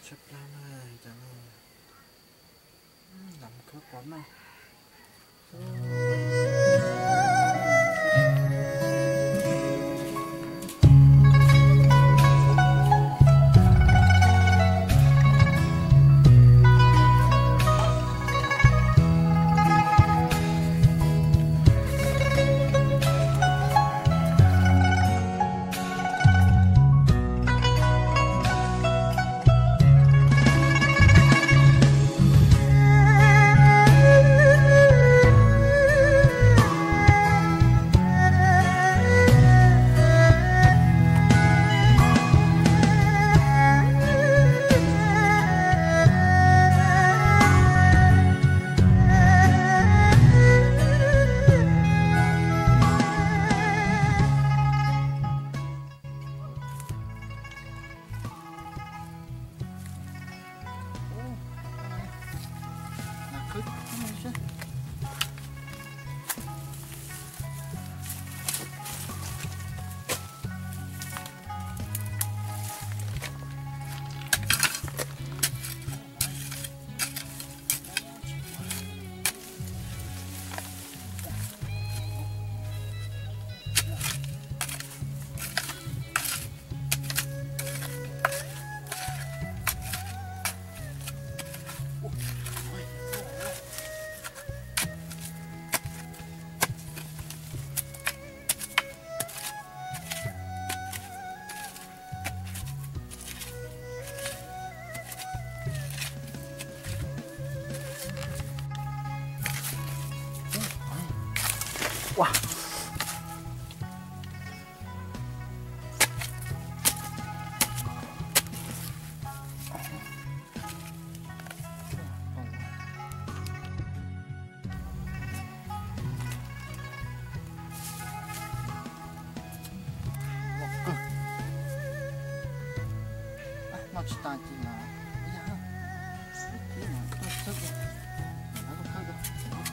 Tshaj plaws na, cas no lam khawb pov noj. Noj tsis tas ces lam, ib yam, ib yam tuaj txhawb, lam tuaj khawb rau.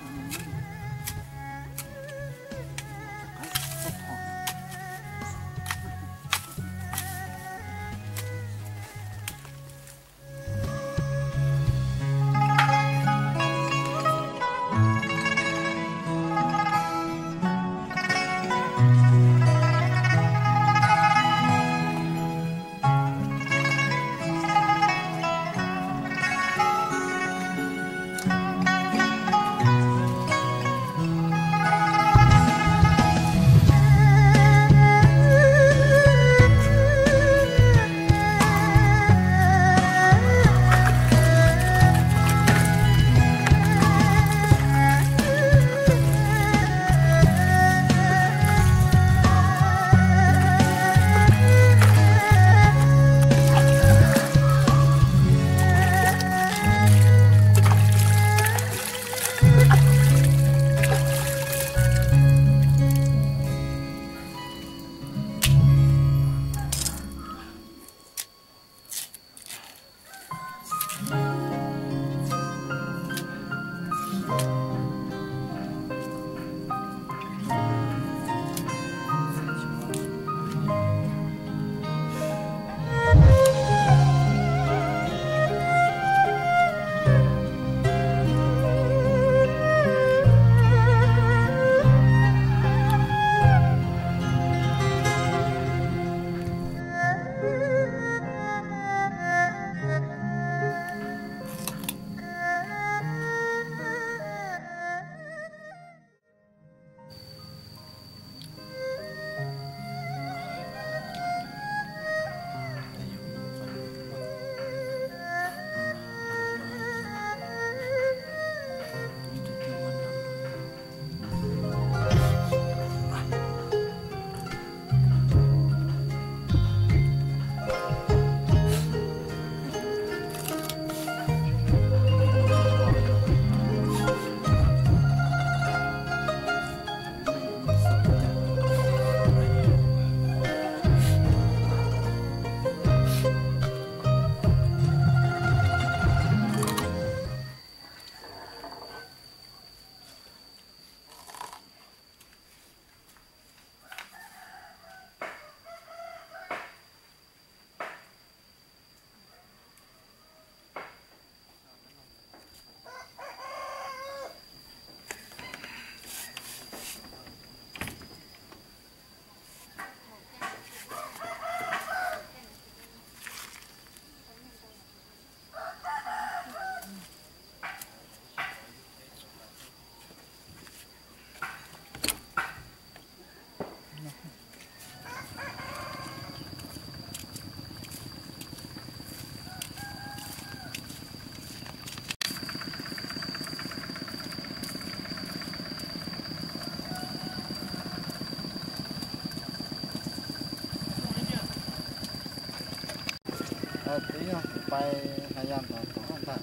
Pais Haj Yaj tod tod npawg.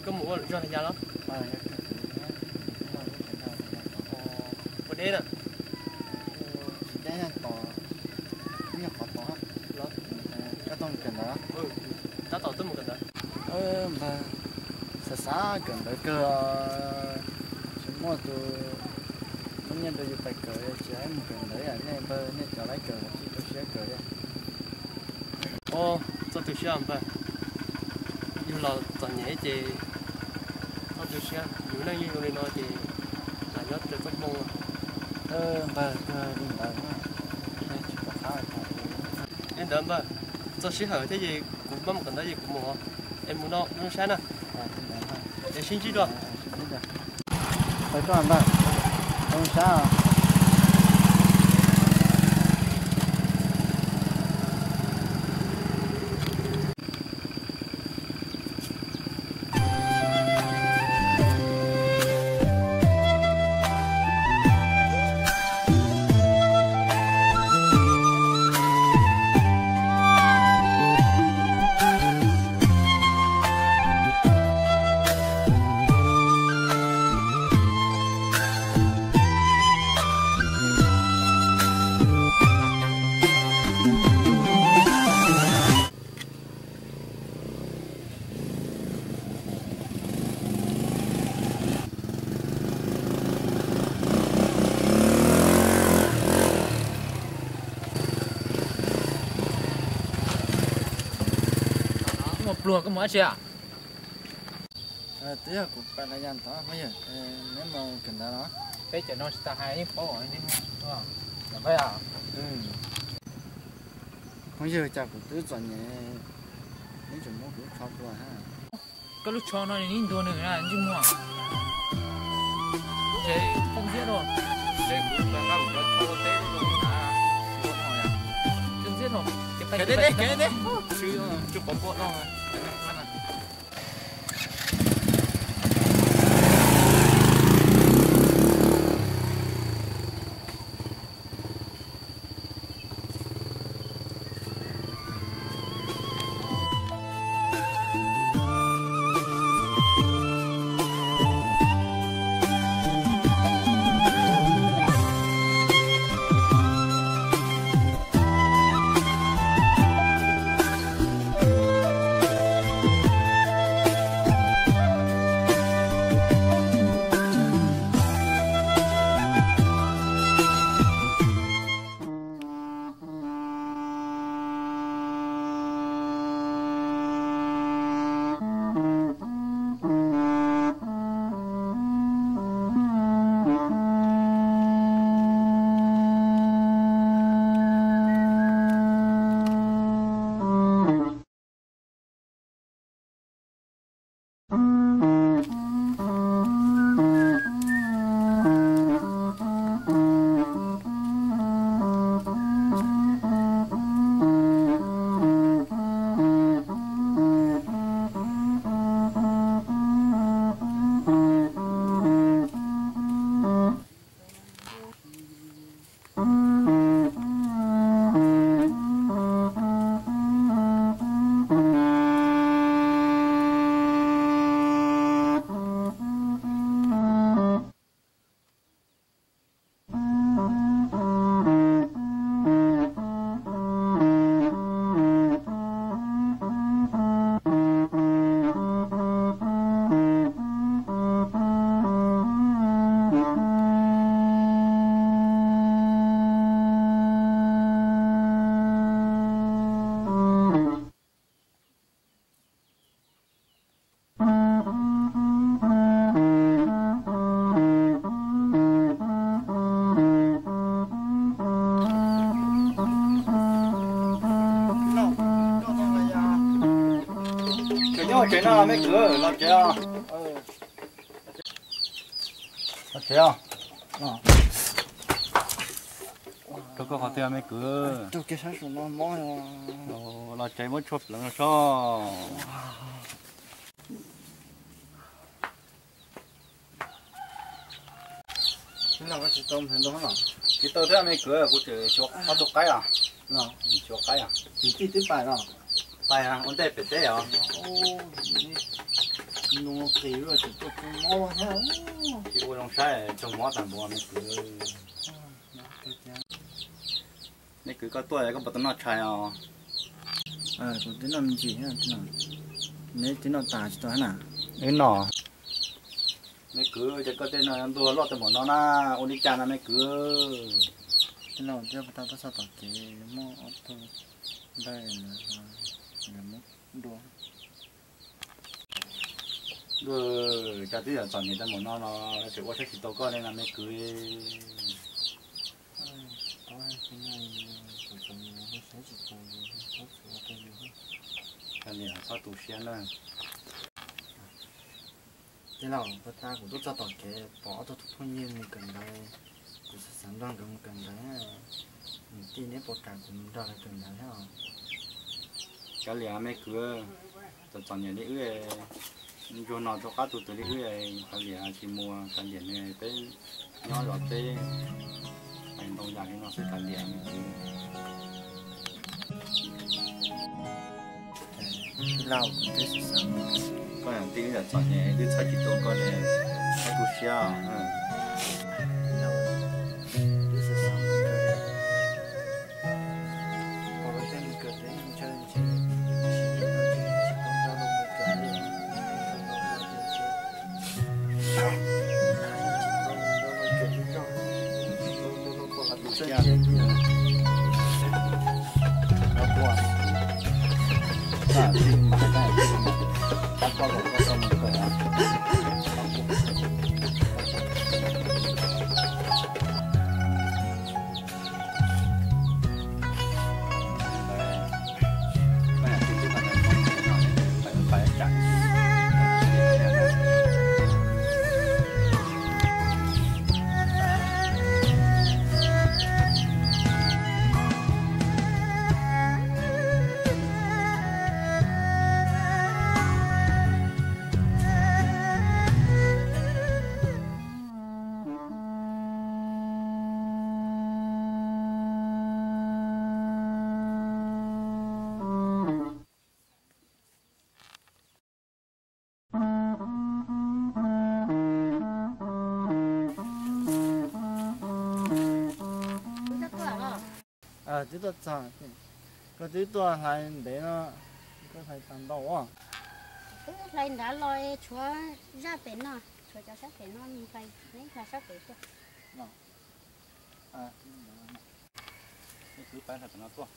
Koj mus ua zog Haj Yaj los? Ua deb na. Tsis deb, tod, ib nyuag qhov tod. Koj tuaj mus kawm ntawv? Tab tom tuaj mus kawm ntawv. Npawg, xav xav kawm ntawv kawg, tsis muaj tus muab nyiaj rau yus pais kawm, tsis xav mus kawm ntawv. Nej npawg, nej cov lawv kawm los tsis tu siab kawm li. Txhob tu siab npawg, yus los txom nyem ces txhob tu siab, yus neej yeej zoo li no ces lam nyob raws txoj hmoo. Npawg, kawg li ntawd, tsis pom qab. Li ntawd npawg, txog sij hawm thiab ces kuv maj mus kawm ntawv ces kuv mus, es mus no zoo saib na. Es sib ntsib dua. Pais koj npawg, zoo saib. Muaj pluag, koj mus dab tsi? Twb yog kuv pais Haj Yaj tod, neb mus kawm ntawv los? Peb cov no tsis tas hais yeej paub. Phooj ywg, cas kuv twb txom nyem, neb tseem muab kuv lub tsho tua hab. Koj lub tsho no nws ib ntuag nws ntsej muag. Txhob ntxiab dua. Txhob ntxiab dua. Tsev no me kwv, los tsev os. Los tsev os. Rau koj qhov twg me kwv? Los tsev muab tshuaj pleev no soj. Tsis tau thiab me kwv, kuv tseem xyuas ob tug qaib os. Xyuas qaib os. Kwv tij twb pais los? Pais ua ntej pem teb os. Tsis ua zoo saib tsoog mov tag npaum me kwv. Me kwv koj tuaj koj puas tau noj tshais os? Kuv twb noj me ntsis, neb twb noj tas tsis tau na. Wb noj. Me kwv ces koj tej no ntuj loj tau npaum no na, ua li cas no me kwv? Tij laug, twb tau tuaj txog tom kev muaj ob tug npawg lawv muab dua. Cas twb yog txom nyem tau npaum no los tseem ua saib tsis tau koj li no me kwv. Kav liam txhob tu siab na. Tij laug, puag ta kuv tuaj txog tom kev pom ob tug phooj ywg mus kawm ntawv, kuv xav xav nrog nkawd mus kawm ntawv, niam tij neb puas kam kuv mus nrog lawv kawm ntawv thiab os? Kav liam me kwv, txom txom nyem li wb, ntsuag no rau qab tu tus li wb, kav liam tsis mus, kav liam nws peb nyob zov teb, pais ntoo yam li no xwb kav liam me kwv. Tij laug, kuv twb xav xav, koj niam tij wb yam txom nyem twb txhawj tsis tau koj li, txhob tu siab. Twb tuaj txog, koj twb tuaj hlais ntev no, koj hlais tau ntau os. Twb hlais nrad los tshuav zaj pem no, tshuav cov sab pem no, hlais, hlais sab pem tuaj.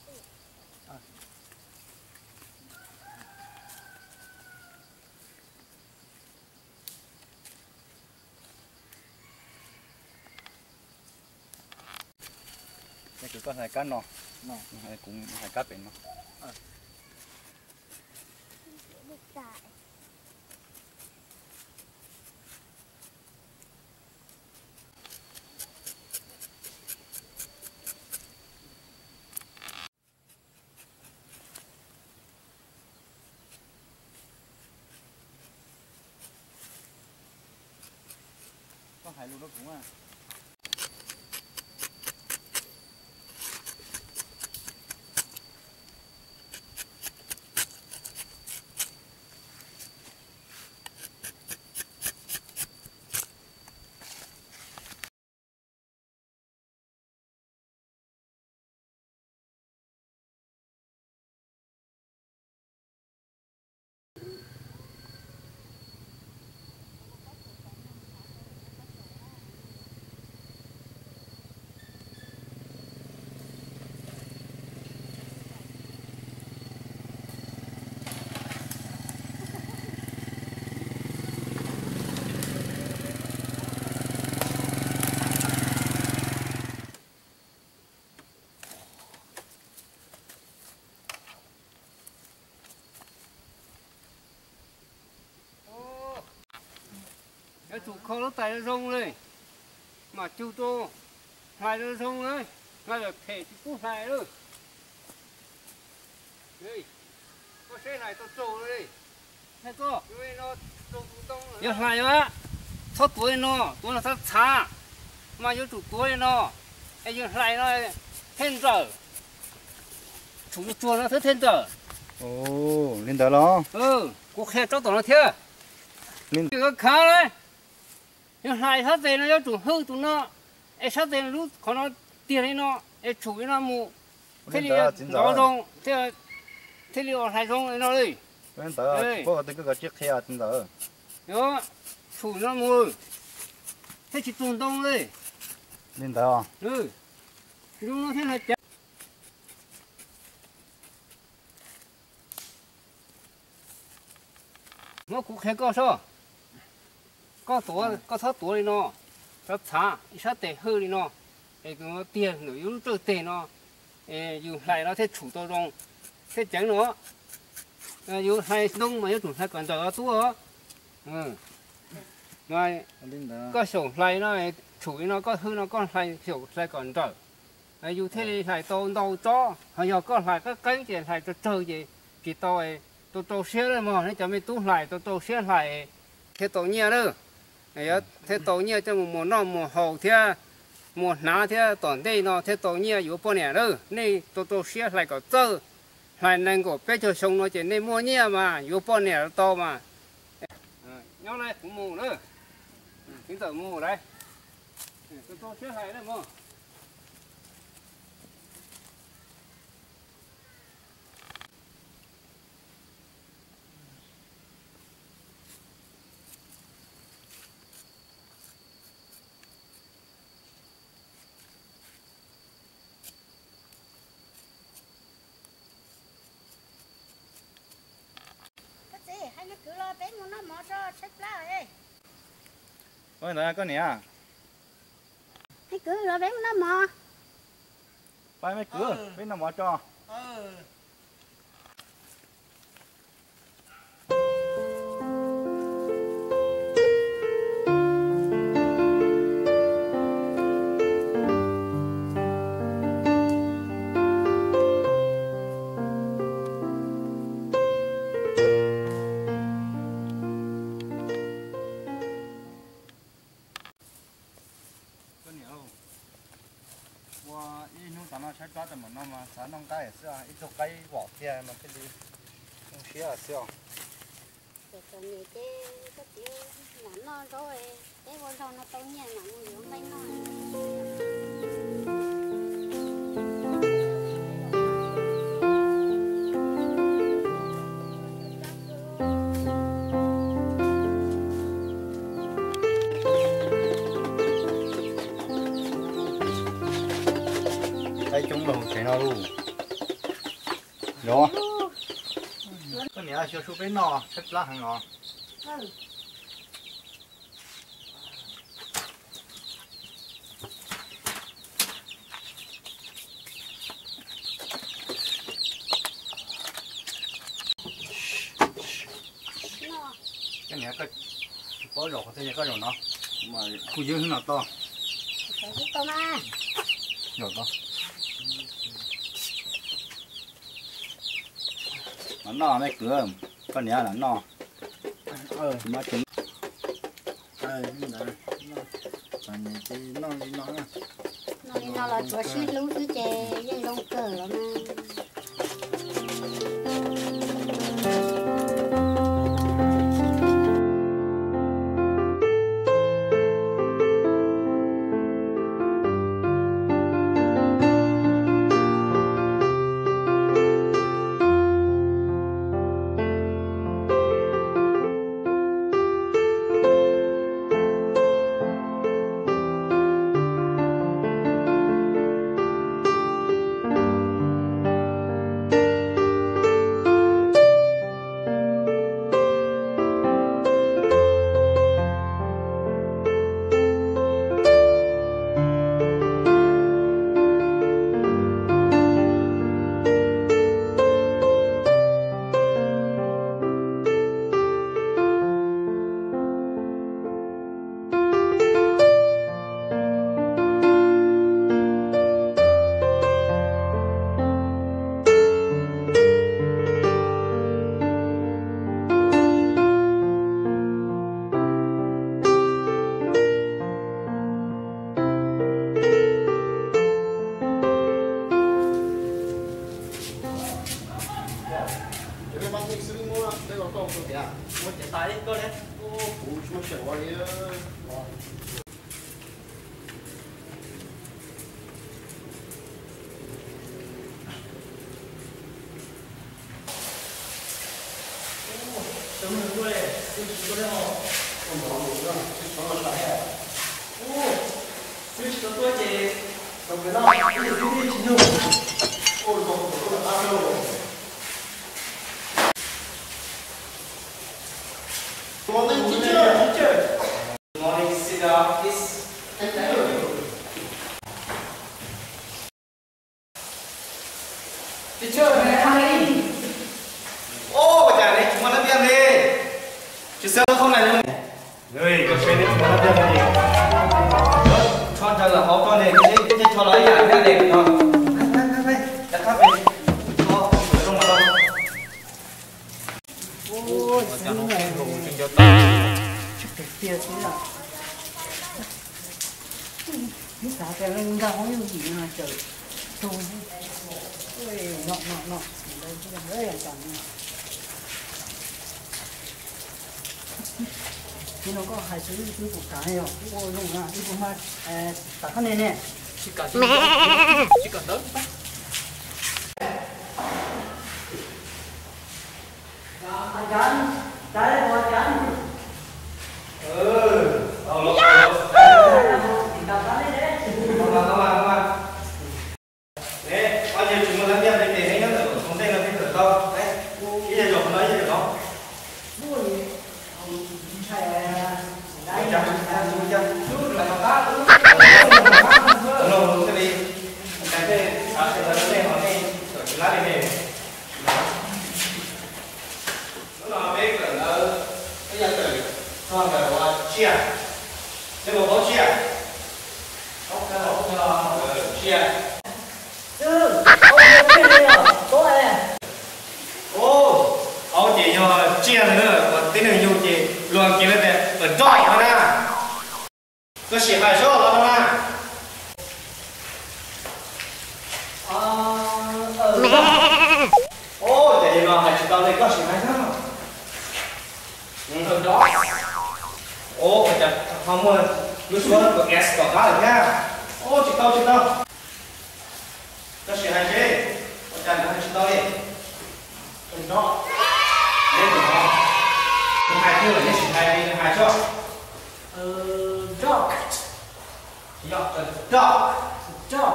Ces koj hlais kab no, kuv hlais kab pem no. Koj hais lus rau kuv na. Yuav tsum kho lub tais zoo zoo li, mam cug rau, hlais zoo zoo na, hlais lawm phem tsis pub hlais lawm. Koj seb hlais tau tsaug li. Yog hlais mas txhob tuav li no, tuav no txhob txhav, mas yuav tsum tuav li no, es yog hlais no thiaj nrawm, tsum tsuag no thiaj nrawm. Li ntawd los? Kuv qhia tsob tom no thiab. Khav na, yog hlais sab tes no yuav tsum hwj tus no, es sab tes lub qhov no tiag li no, es tshum li no mus, thiaj li ntov zoo, thiaj li ua hlais zoo li no li. Ntawd tsis paub qhov twg koj kav tsij qhia txiv ntxawm. Yuav tshum no mus, thiaj tsis tug ntoo li. Li ntawd. Zoo no thiaj hlais ceev. Muab kuv qhia koj soj, koj tuav, koj txhob tuav li no, txav txhav ib sab tes hwj li no, es tus no tiag ntawm yus lub tsawj teg no, es yus hlais no thiaj tshum tau zoo, thiaj ceev no. Yus hlais ntoo mas yuav tsum hlais kom nrawm tub os. Koj xyaum hlais no, tshum li no koj hwj no koj hlais xyaum hlais kom nrawm, yus thiaj li hlais tau ntau tsob. Ho yog koj hlais qeeb qeeb ces hlais tsawg tsawg ces tsis tau, tau rau siab lawm mog. Nej cov me tub hlais tau rau siab hlais thiaj tau nyiaj lawm, thiaj tau nyiaj coj mus muas noj muas haus thiab muas hnav thiab tom ntej no thiaj tau nyiaj yuav poj niam lawm. Nej tau rau siab hlais kom txawj, hlais nees nkaum peb caug xyoo no ces nej muaj nyiaj mas yuav poj niam tau mas. Nyob lawm kuv mus lawm, txiv ntxawm mus lawm, tau rau siab hlais lawm mog. Koj txiv, hais nws kwv los peb mus noj mov tso, tshaib plab. Ua li ntawd koj niam. Neb kwv los peb mus noj mov. Pab me kwv, peb noj mov tso. Koj niam, ua ib hnub tom no tshaib plab tas mam no mas xav noj nqaij xwb, ib tug qaib vom kiag mas thiaj li zoo siab xwb os. Txom nyem ces koj txiv lam noj zaub, peb ua zaug no tau nyiaj mam mus yuav nqaij noj. Qaib coob rau hauv tsev no lauj. Yog, koj niam, xyuas su peb noj tshaib plab heev os. Koj niam, koj tsis paub zaum qhov twg, koj zaum no, kuj ywg no toj. Zaum toj. Los noj me kwv, koj niam, los noj. Tsis muaj tsis. Noj li no los tsuav sib hlub xwb ces yeej zoo kawg los mas. Morning, teacher. Morning, sit down, please. Thank you. Teacher, may I come in? Ua cas neb tsis muaj nab ntiaj li? Tsis xav lub khoom no li. Koj saib neb tsis muaj nab ntiaj li. Tsho ntawd lawm hauv rau neb, neb tsho los ib yam thiab neb no. Rov qab pem, tsho zoo mas los. Ua cas no qhov rooj tseem nco tau. Tsis phem tiag xwb. Ib xav tias leej nkauj hauv yooj yim no tseem tug. No no no. Nim no koj hais xwb twb kuv kav yog kuv ua zoo na, twb kuv mas tam koj ne ne. Tsis kam, tsis kam ntawd. Ob niag tsis muaj nab ntiaj li ces neb nyob ntawm ntug ntej no peb kawm tau. Ib yam zaum no ib yam zaum no. Hnub no peb kawm ntawv, peb yog kawm txog ntawm tsiaj. Neb puas paub tsiaj? Tsiaj. Aub ces yog tsiaj ntawd na, uas tib neeg yug ces luag Askiv lawv tias a dog no na. Koj sim hais seb los no na. Aub, ces yog no hais tsis tau li, koj sim hais seb. Aub, ua cas ho muaj lub suab tus S tom qab lawm thiab? Aub, tsis tau, tsis tau. Koj sim hais seb, ua cas nws hais tsis tau li? Neb tus no, nws hais twg lawm neb sim hais li nws hais tso. Dog. Tsis yog, dog. Dog.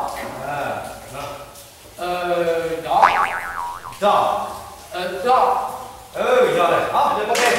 Dog. Dog. Dog. Yog lawm, ob peb teg.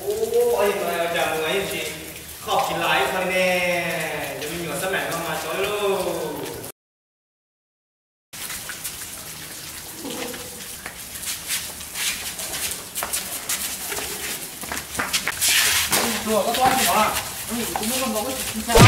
Ua, ua cas mus yeej tsis khoj tsis lais ib qho li ne. Cov me nyuam xab maim no mas xyov li lauj. Tuaj, koj tuaj ua dab tsi no? Kuv muab koj nkaus wb sim ntshai os.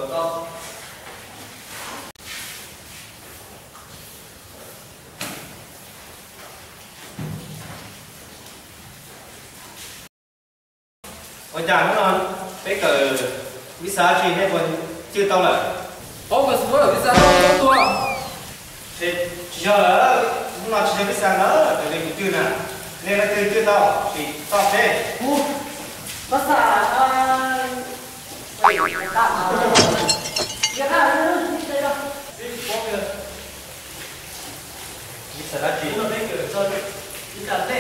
Ua cas hnub no peb kawm vib xa dab tsi nej puas cwj tau lawm? Ob kawm xav vib xa tau tuag. Ces tsis yog lawm, hnub no tsis yog vib xa lawm, raws li kuv cwj na. Nej leej twg cwj tau sim toj seb. Kuv, vib xa, Vib xa dab tsi?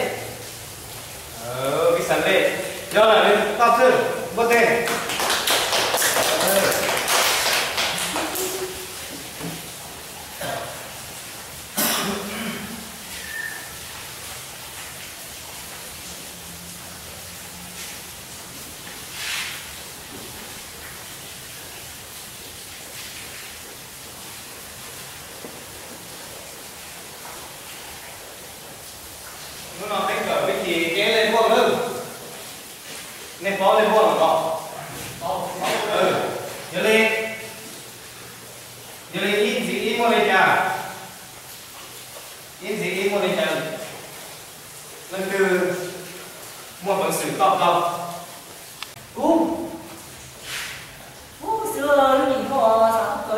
Vib xa lej. Yog lawm, toj xwb, npuaj teg. Hnub no peb kawm vib thim eb lej npuaj lawm. Nej paub lej npuaj los? Yog li, yog li ib ntxiv ib muaj li cas? Ib ntxiv ib muaj li cas? Leej twg muaj peev xwm toj tau? Kuv. Ub, xwb lub nim no xav kawm lawm os.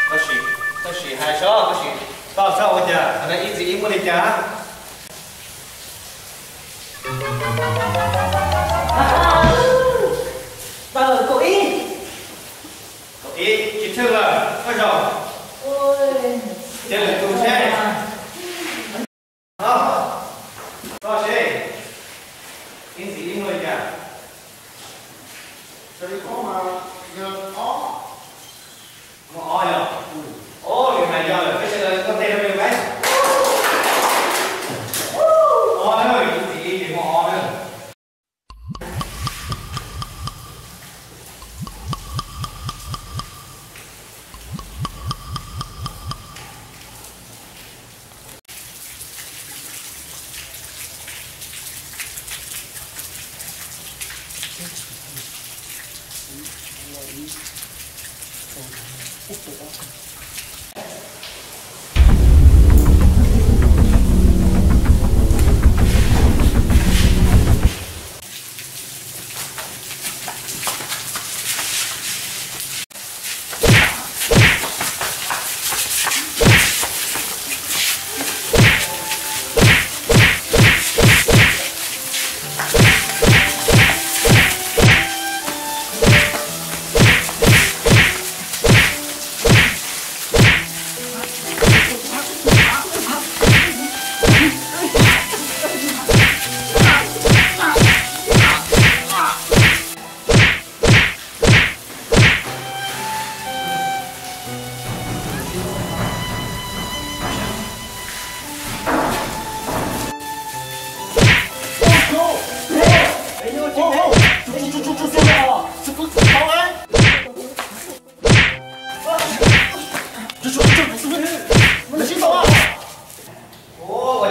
Tab sis, tab sis hais seb, tab sis toj txhob ua cas, qhov no ib ntxiv ib muaj li cas? Tawm kaum ib. Kaum ib, tsis thwj lawm, koj zaum. Ces lwm tus seb. Toj seb, ib ntxiv ib muaj li cas? Raws li paub mas yog ob. Muaj ob yog? Ob, nws hais yog lawm, peb sawv daws npuaj teg rau nws lauj. Ob na, ib ntxiv ib ces muaj ob na. Ua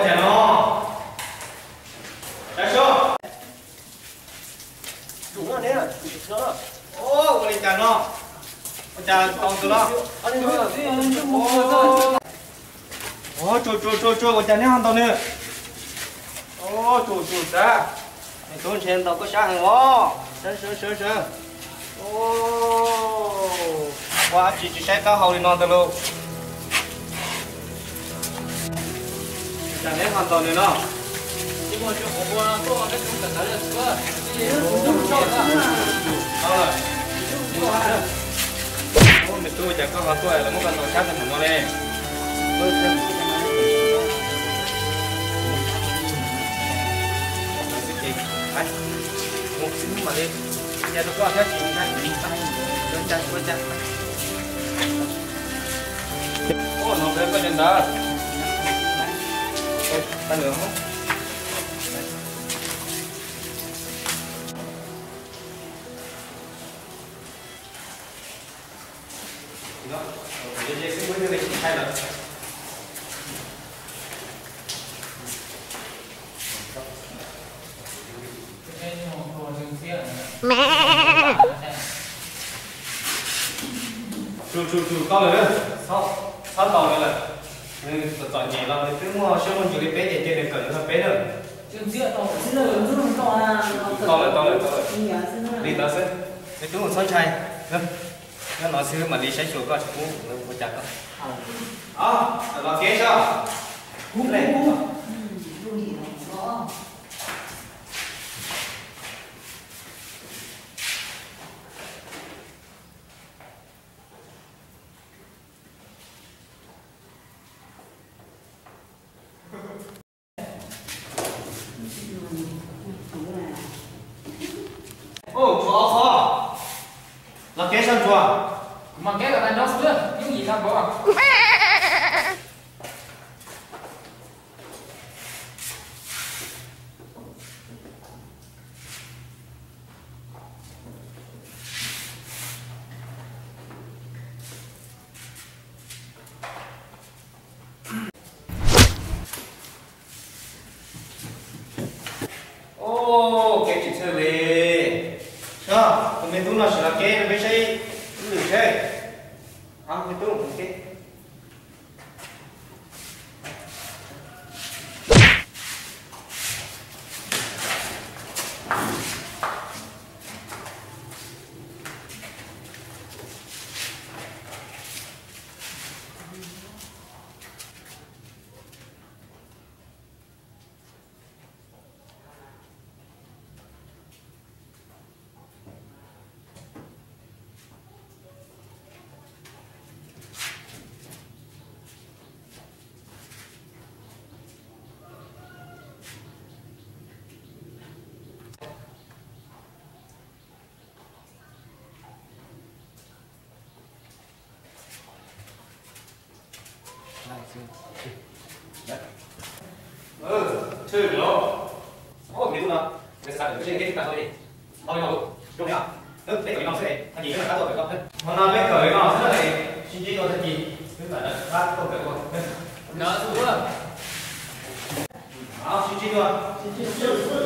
cas no? Ua li cas no? Ua cas tau tus no? Tsuag tsuag tsuag tsuag, ua cas neb ho ntaus nws? Tsuag tsuag xav, nws tub ntshe ntaus koj sab heev os. Sawv sawv sawv sawv. Ua dab tsi tsis saib taub hau li no ntag lauj? Cas neb ho ntaus nws no? Nws tub, cas koj ho tuaj lawv muab koj ntaus sab tag npaum no li? Ua no koj cov ntawd. Tau lawm, txhob tau lawm. Nws txom nyem los nws twb muaj siab muaj ntsws li peb ces cia nws kawm nws txog peb na. Tau lawm, tau lawm, tau lawm. Li ntawd xwb. Me tub txhob ntshai. Nyob no xwb mam li saib xyuas koj tsis pub ua cas koj. Los kev soj. Ntsuag ob qho, los kev soj ntsuag. Kuv mas kev kom tag nrho xwb, yooj yim tag npaum. Kev tsis txhawj li. Soj, tus me tub no sim los kev rau peb saib lwm seb. Me tub, kev. Ho no peb kawm li no xwb na, sib ntsib dua tag kis, wb mam rov qab tuaj kawm dua. Sib ntsib dua, sib ntsib dua.